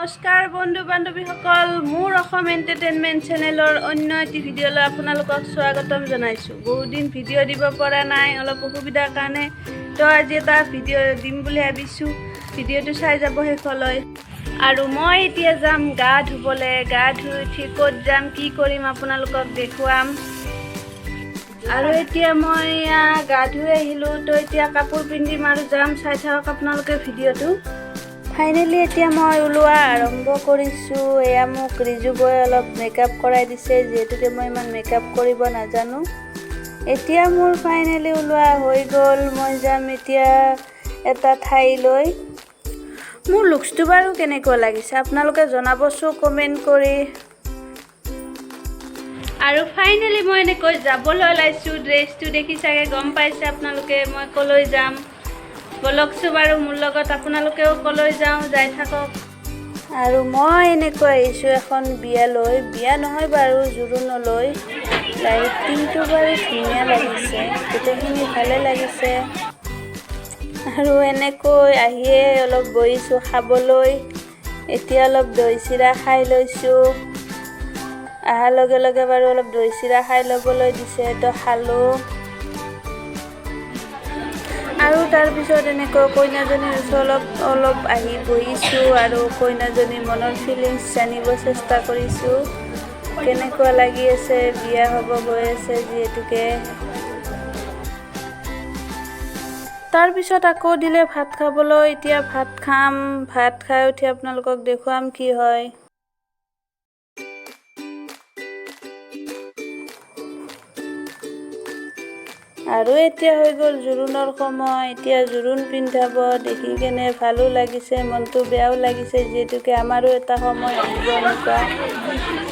নমস্কাৰ বন্ধু বান্ধৱীসকল, মোৰ অসম এণ্টাৰটেইনমেণ্ট চেনেলৰ অন্য এটি ভিডিঅ'লৈ আপোনালোকক স্বাগতম জনাইছোঁ। বহুত দিন ভিডিঅ' দিব পৰা নাই, অলপ অসুবিধাৰ কাৰণে। তো আজি এটা ভিডিঅ' দিম বুলি ভাবিছোঁ। ভিডিঅ'টো চাই যাব শেষলৈ। আৰু মই এতিয়া যাম গা ধুবলৈ। গা ধুই উঠি ক'ত যাম, কি কৰিম, আপোনালোকক দেখুৱাম। আৰু এতিয়া মই গা ধুই আহিলোঁ। তো এতিয়া কাপোৰ পিন্ধিম আৰু যাম। চাই থাকক আপোনালোকে ভিডিঅ'টো। ফাইনেলি এতিয়া মই ওলোৱা আৰম্ভ কৰিছোঁ। এয়া মোক ৰিজু বৌয়ে অলপ মেকআপ কৰাই দিছে, যিহেতুকে মই ইমান মেকআপ কৰিব নাজানো। এতিয়া মোৰ ফাইনেলি ওলোৱা হৈ গ'ল। মই যাম এতিয়া এটা ঠাইলৈ। মোৰ লুকচটো বাৰু কেনেকুৱা লাগিছে, আপোনালোকে জনাবচোন কমেণ্ট কৰি। আৰু ফাইনেলি মই এনেকৈ যাবলৈ ওলাইছোঁ। ড্ৰেছটো দেখি চাগে গম পাইছে আপোনালোকে মই ক'লৈ যাম। ব'লকচোন বাৰু মোৰ লগত আপোনালোকেও, ক'লৈ যাওঁ যাই থাকক। আৰু মই এনেকৈ আহিছোঁ এখন বিয়ালৈ। বিয়া নহয় বাৰু, জোৰোণলৈ। লাইটিংটো বাৰু ধুনীয়া লাগিছে, গোটেইখিনি ভালে লাগিছে। আৰু এনেকৈ আহিয়ে অলপ বহিছোঁ খাবলৈ। এতিয়া অলপ দৈ চিৰা খাই লৈছোঁ। অহাৰ লগে লগে বাৰু অলপ দৈ চিৰা খাই ল'বলৈ দিছে, তো খালোঁ। আৰু তাৰপিছত এনেকৈ কইনাজনীৰ ওচৰত অলপ অলপ আহি বহিছোঁ আৰু কইনাজনীৰ মনৰ ফিলিংছ জানিব চেষ্টা কৰিছোঁ, কেনেকুৱা লাগি আছে, বিয়া হ'ব গৈ আছে যিহেতুকে। তাৰপিছত আকৌ দিলে ভাত খাবলৈ। এতিয়া ভাত খাম। ভাত খাই উঠি আপোনালোকক দেখুৱাম কি হয়। আৰু এতিয়া হৈ গ'ল জোৰোণৰ সময়। এতিয়া জোৰোণ পিন্ধাব। দেখি কেনে ভালো লাগিছে, মনটো বেয়াও লাগিছে, যিহেতুকে আমাৰো এটা সময় আহিব এনেকুৱা।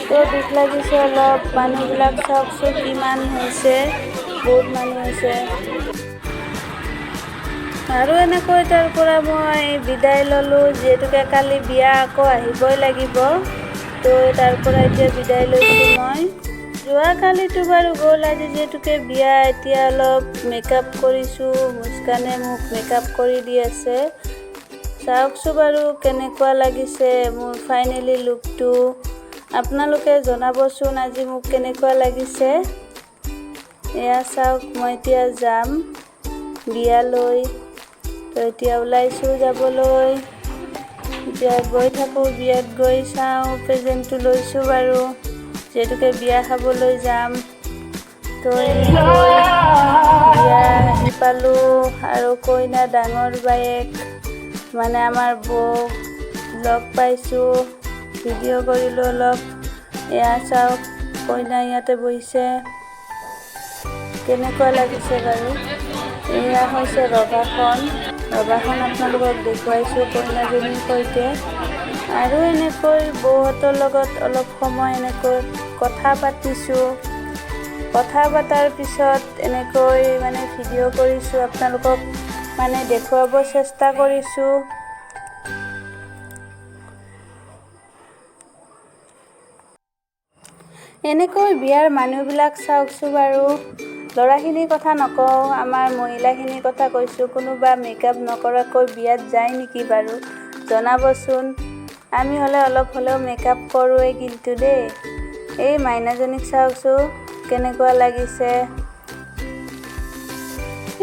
তো দুখ লাগিছে অলপ। মানুহবিলাক চাওকচোন কিমান হৈছে, বহুত মানুহ হৈছে। আৰু এনেকৈ তাৰ পৰা মই বিদায় ল'লোঁ, যিহেতুকে কালি বিয়া, আকৌ আহিবই লাগিব। তো তাৰ পৰা এতিয়া বিদায় লৈছোঁ মই। যোৱাকালিতো বাৰু গ'ল, আজি যিহেতুকে বিয়া, এতিয়া অলপ মেকআপ কৰিছোঁ। মুস্কানে মোক মেকআপ কৰি দি আছে। চাওকচোন বাৰু কেনেকুৱা লাগিছে মোৰ ফাইনেলি লুকটো। আপোনালোকে জনাবচোন আজি মোক কেনেকুৱা লাগিছে। এয়া চাওক, মই এতিয়া যাম বিয়ালৈ। তো এতিয়া ওলাইছোঁ যাবলৈ। এতিয়া গৈ থাকোঁ, বিয়াত গৈ চাওঁ। প্ৰেজেণ্টটো লৈছোঁ বাৰু, যিহেতুকে বিয়া খাবলৈ যাম। তো এনেকৈ বিয়া আহি পালোঁ আৰু কইনা ডাঙৰ বায়েক মানে আমাৰ বৌক লগ পাইছোঁ, ভিডিঅ' কৰিলোঁ অলপ। এয়া চাওক, কইনা ইয়াতে বহিছে। কেনেকুৱা লাগিছে বাৰু? এয়া হৈছে ৰভাখন। ৰভাখন আপোনালোকক দেখুৱাইছোঁ কইনাজনীৰ সৈতে। আৰু এনেকৈ বৌহঁতৰ লগত অলপ সময় এনেকৈ কথা পাতিছোঁ। কথা পতাৰ পিছত এনেকৈ মানে ভিডিঅ' কৰিছোঁ, আপোনালোকক মানে দেখুৱাব চেষ্টা কৰিছোঁ। এনেকৈ বিয়াৰ মানুহবিলাক চাওকচোন বাৰু। ল'ৰাখিনিৰ কথা নকওঁ, আমাৰ মহিলাখিনিৰ কথা কৈছোঁ। কোনোবা মেকআপ নকৰাকৈ বিয়াত যায় নেকি বাৰু, জনাবচোন। আমি হ'লে অলপ হ'লেও মেকআপ কৰোঁৱেই কিন্তু দেই। এই মাইনাজনীক চাওকচোন কেনেকুৱা লাগিছে।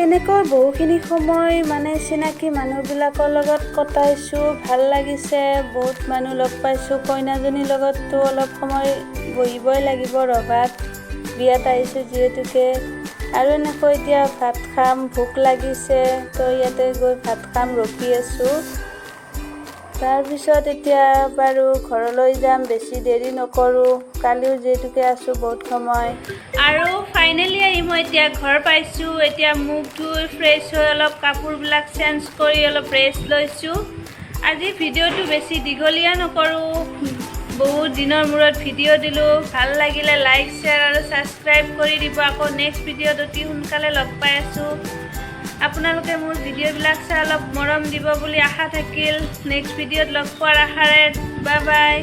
এনেকৈ বহুখিনি সময় মানে চিনাকি মানুহবিলাকৰ লগত কটাইছোঁ, ভাল লাগিছে। বহুত মানুহ লগ পাইছোঁ। কইনাজনীৰ লগততো অলপ সময় বহিবই লাগিব ৰভাত, বিয়াত আহিছোঁ যিহেতুকে। আৰু এনেকৈ এতিয়া ভাত খাম, ভোক লাগিছে। তো ইয়াতে গৈ ভাত খাম, ৰখি আছোঁ। তাৰপিছত এতিয়া বাৰু ঘৰলৈ যাম, বেছি দেৰি নকৰোঁ, কালিও যিহেতুকে আছোঁ বহুত সময়। আৰু ফাইনেলি আহি মই এতিয়া ঘৰ পাইছোঁ। এতিয়া মুখ ধুই ফ্ৰেছ হৈ অলপ কাপোৰবিলাক চেঞ্জ কৰি অলপ ৰেষ্ট লৈছোঁ। আজি ভিডিঅ'টো বেছি দীঘলীয়া নকৰোঁ, বহুত দিনৰ মূৰত ভিডিঅ' দিলোঁ। ভাল লাগিলে লাইক, শ্বেয়াৰ আৰু ছাবস্ক্ৰাইব কৰি দিব। আকৌ নেক্সট ভিডিঅ'ত অতি সোনকালে লগ পাই আছোঁ। আপোনালোকে মোৰ ভিডিঅ'বিলাক চাই অলপ মৰম দিব বুলি আশা থাকিল। নেক্সট ভিডিঅ'ত লগ পোৱাৰ আশাৰে, বাই বাই।